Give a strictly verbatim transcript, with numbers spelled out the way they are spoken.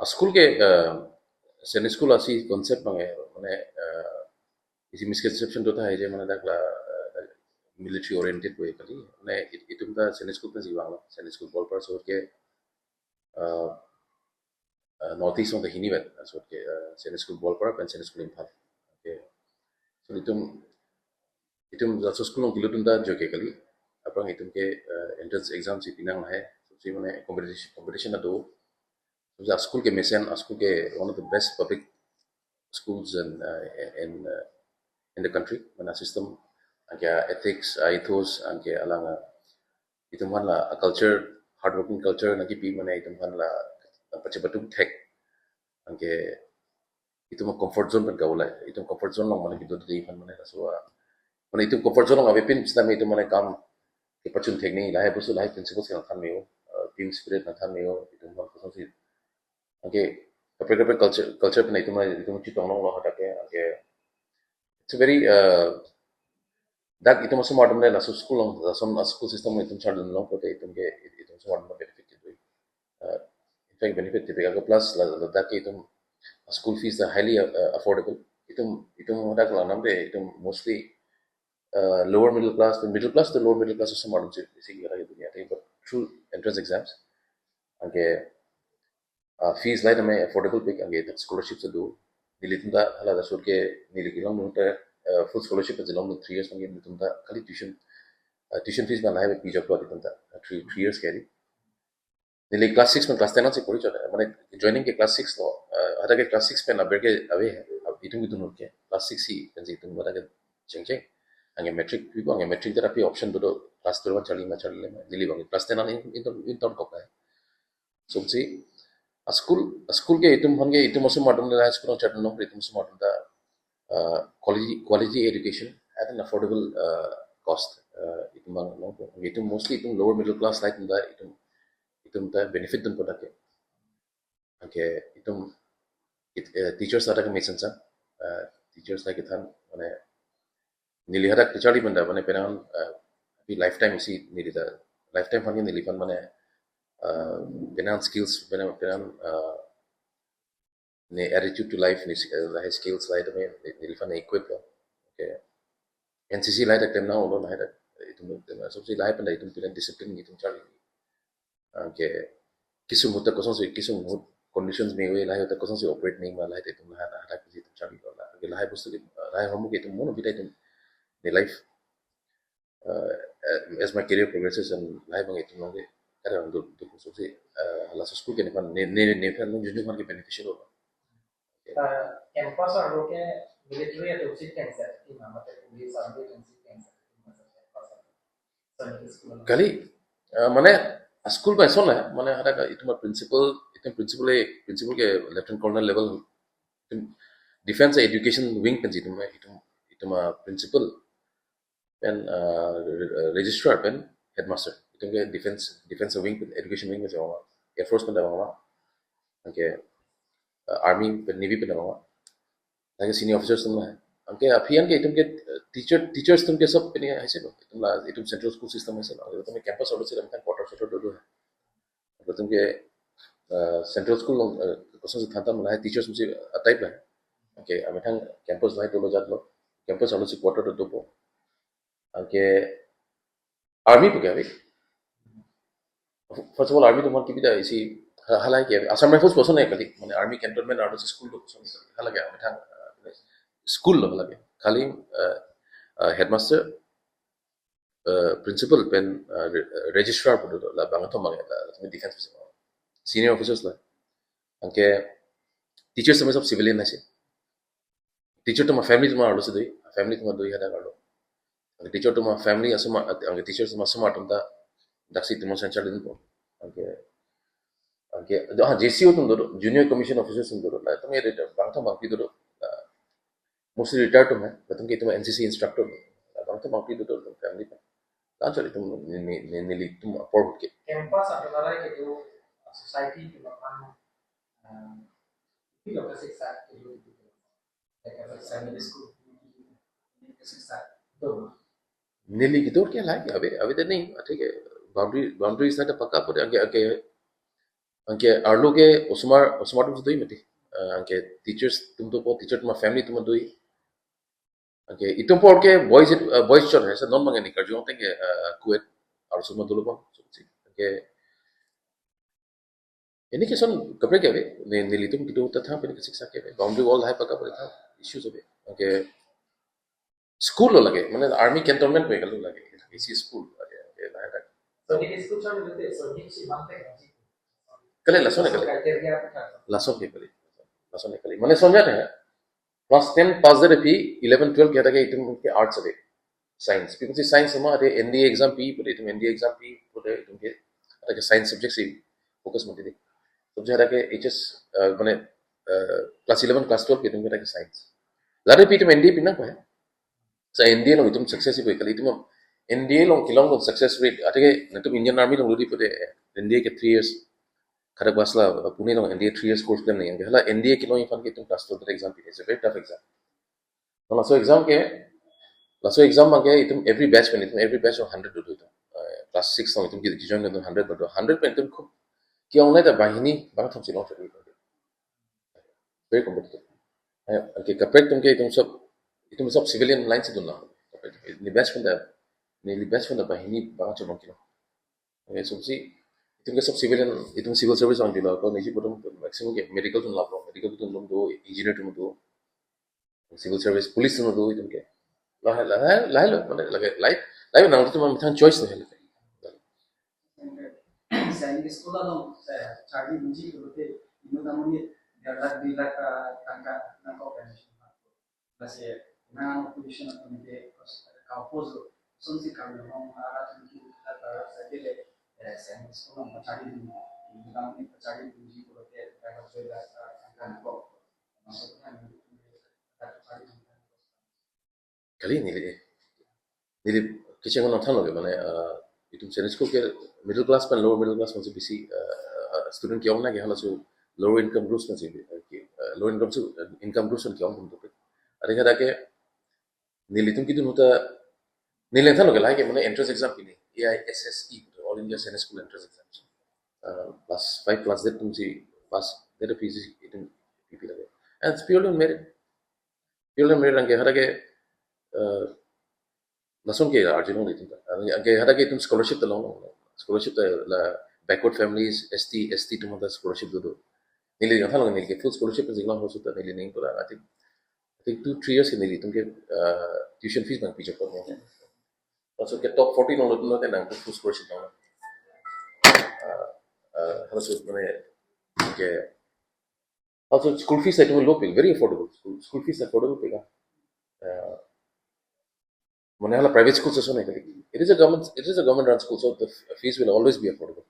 School ke, eh, Sainik School asi concept abang ke, mane, eh, isi misconception do tahai je mane dak la, eh, military oriented pu kali. Mane it-, itum ta Sainik School ta si vanglo, Sainik School Goalpara asor ke, eh, eh, North East along ta hini vet, asor ke, eh, Sainik School Goalpara pen Sainik School Imphal. Okay. So itum, itum laso school along kilu atum ta joke kali. Aphrang itum ke, eh, entrance exam si pinang lahai. So si mane competition, competition ado. So school ke mesen, school ke one of the best public schools in, uh, in, uh, in the country. Mane system, anke ethics, ethos, anke alang, uh, itum aphan la, uh, culture, hardworking culture nangkipi, mane itum aphan la, uh, pachipatum thek. Anke itum comfort zone pen kau la, itum comfort zone along mane kido di aphan mane laso, uh, mane itum comfort zone along avepin sita me itum mane kam kepachun thek ni, lahai bostu lahai principles ke nangthan me-o, uh, team spirit nangthan me-o, itum aphan kosonsi. Anke kaprek kaprek culture, culture pen itum, itum chetong longlo hadak ke, anke it's a very, uh, dak itum asomar atum le laso school along, lason school system along itum chardun long pote itum ke, itum asomar atum benefit kedo. Uh, in fact benefit kedo ke plus la, ladak ke itum school fees are highly, uh, affordable. Itum, itum hadak la nam de, itum mostly, uh, lower middle class, middle class to lower middle class asomar atum si, si kira ke dunia. But through entrance exams, anke, uh, fees lahai tame affordable pik, anke scholarship si do. Nelitum ta hala asor ke neli kelong nung ta, uh, full scholarship si long nung three years anke nelitum ta kali tuition, uh, tuition fees na lahai pi jok lo itum ta, uh, three, three years ke ri. Neli class six pen class ten ansi pori chot. Mane joining ke class six lo, uh, hadak ke class six pen aber ke ave, uh, itum itum ke class six si pen si itum hadak ke cheng cheng. Anke matric pipo, anke matric ta pi option do do, class twelve an charli ma charli ma. Neli abang class ten an in, in, in town kok hai. So si, a school, a school ke itum aphan ke itum asomar atum le high school along chardun long itum asomar atum ta, uh, quality, quality education at an affordable, uh, cost. Uh, itum abang long, itum mostly itum lower middle class lahai atum ta itum, itum ta benefit dunpo dak ke. Anke itum it, uh, teachers ta dak ke mesen sa, uh, teachers ta kethan mane neli hadak kecharli pen ta mane penang, uh, pi lifetime isi neli ta lifetime aphan ke neli aphan mane, uh, penang skills, penang, penang, uh, ne attitude to life ne, uh, lahai skills lahai tame ne, neli aphan equip lo. Okay. N C C lahai dak tem nanglo lahai dak. Itum tem, so si lahai pen ta itum pinang discipline itum charli. Anke kesung ahut ta kosonsi, kesung ahut conditions me-oi, lahai ahut ta kosonsi operate me ma lahai ta itum lahai, lahai ta itum charli lo la. Anke lahai bostu ke, lahai homework itum mono bita itum ne life, uh, uh, as my career progresses and lahai abang itum long ke kada do do so si, uh, laso school ke nephan ne, ne, nephan nung junjung aphan ke beneficial lo. Uh, campus arlo ke military atum si kengset, itum mate police army atum si kengset, itum mate campus arlo. Sunday school. Kali, uh, mane school pen son la, mane hadak itum principal, itum principal e, principal ke lieutenant colonel level, itum defense education wing pen si itum, itum, itum, uh, principal pen, uh, re-, uh, registrar pen headmaster. Itum ke defense, defense wing pen, education wing pen si vang, Air Force pen ta vang. Anke, uh, army pen, navy pen ta vang. Lake senior officers atum la. Anke aphi an ke itum ke, uh, teacher, teachers atum ke sob pini hai si lo. Itum la, itum central school system hai si lo. Itum campus arlo si itum quarter quarter do do hai. Itum ke, uh, central school along, uh, kosonsi than tame lahai teachers atum si, uh, type la. Anke amethang campus lahai dolo jat lo. Campus arlo si quarter do dopo. Anke army pu ke ave. First of all, army atum aphan kipi ta isi ha-, halahai ke ave. Assam Rifles puson e kali. Mane army cantonment arlo si school lo puson e kali. Halake amethang, uh, school lo halake. Kali, uh, uh, headmaster, uh, principal pen, uh, re-, uh, registrar pu do la bang atum abang la, la defense puson. Senior officers la. Anke teachers atum sob civilian hai si. Teacher atum a-family atum arlo si do, family atum do hadak arlo. Anke teacher atum a-family asomar, anke teachers atum asomar atum ta daksi itum censure dunpo. Anke, anke, ah, J C O atum do, junior commission officers atum do, la itum e bang atum bangpi do, la mostly retired atum hai, la itum ke itum N C C instructor, la bang atum bangpi do, family pen. La-anchot itum ne, ne, ne, nelitum apor ahut ke. Campus atau lalai ke itu society ke makan, eh, itu lokasi saat itu, itu. Like, eh, Sunday school, itu saat itu. Neli kedo ke lahai, ave, ave de ni, athe ke boundary, boundaries ada pakka pu de, anke, anke Anke arlo ke osomar, osomar atum si do-i mati. Eh, anke teachers atum dopo, teacher atum a-family atum do-i. Anke itum apor ke boys, eh, boys chot hai, sa non mangani karjong teng ke, eh, co-ed arloso ma dolo bang. So, si. Anke ini ke son kaprek ke ave, ne, nelitum kedo ta thang pen ke siksa ke ave. Boundary wall hai paka pore tha, issues ave. Anke school lo lake, mane army cantonment pen kalo lake. Isi school lake, anke lahai tak. So, ini school chot itu, so, ini si mantek lagi. Kali, lason ke kali. Criteria apa? Lason ke kali. Lason ke kali. Mane sonja tha, class ten pass de pi, eleven, twelve ke ta ke itum ke arts ave. Science. Because science ma ade N D A exam pi, pura itum N D A exam pi, pura itum ke, ta ke science subject si focus mati de. Subject ta ke H S, eh, mane, eh, class eleven, class twelve ke itum ke ta ke science. Lare pi itum N D A pi nangpo he. Sa N D A along itum success ipo kali itum N D A along kelong along success rate. Ade ke netum Indian Army along lodi pute N D A ke three years. Khadak Basla, uh, Pune along N D A three years course plan ni. Anke hala N D A kelong aphan ke itum class twelve exam pi. It's a very tough exam. Laso exam ke, laso exam ke itum every batch pen, itum every batch along hundred do itum. Uh, class six along itum ke join itum hundred do. Hundred pen itum khup ke-ong nai ta banghini, bangkethom si long. Very competitive. Eh, anke kaprek atum ke itum sob, itum sob civilian line si dun lang. Kaprek atum ke, neli batch pen ta, neli batch pen ta banghini bang chonong kilo. Anke sob si, itum ke sob civilian, itum civil service ang dilo, ko niji pu atum maximum ke medical atum lap lo, medical atum do, engineer atum do, civil service, police atum do itum ke. Lahai, lahai, lahai lo, mane lahai, lahai, lahai nang itum methang choice lahai. Science school along, eh, charlidunji pulote, inut amonit, der lakh, dui lakh, ah, tangka, tangka organization. Lasi, nang opposition atum ke, kau oppose, sonsi kami ngom, ah, atum ki, ah, ah, sa kele, eh, science school along charlidun, inut amonit charlidunji pulote, der lakh, dui lakh, ah, tangka nangkok. Maksudnya, ah, charlidun. Kali neli, neli kecheng nangthanlo ke mane, ah, itum Sainik School ke middle class pen lower middle class pensi bisi, ah, student ke-ong nai ke halaso lower income groups pensi, ah, ke, ah, lower income si, ah, income groups pen ke-ong atum dopik. Ade ke dak ke nelitum kedun ahut ta neli nangthanlo ke lahai ke mane entrance exam pini, A I S S E, All India Sainik School Entrance Examination. Ah, class five, class eight atum si pass, that P C itum pipi lake. And it's purely on merit. Purely merit anke hadak ke, eh, lason ke arjulong itum ta. Anke hadak ke itum scholarship ta long long. Scholarship ta la backward families, S T, S T atum ta scholarship do do. Neli nangthanlo neli ke full scholarship pensi long ahut ta neli ning pura, I think, I think two, three years ke nelitum ke, eh, tuition fees nangpi chokpo. Laso ke top forty along lo atum ta nang full scholarship long. Eh, eh, halaso mane ke Also, school fees itum low pik, very affordable. School, school fees affordable pik, ah. Uh, mane hala private schools ason nai kali. It is a government, it is a government run school, so the f-, fees will always be affordable.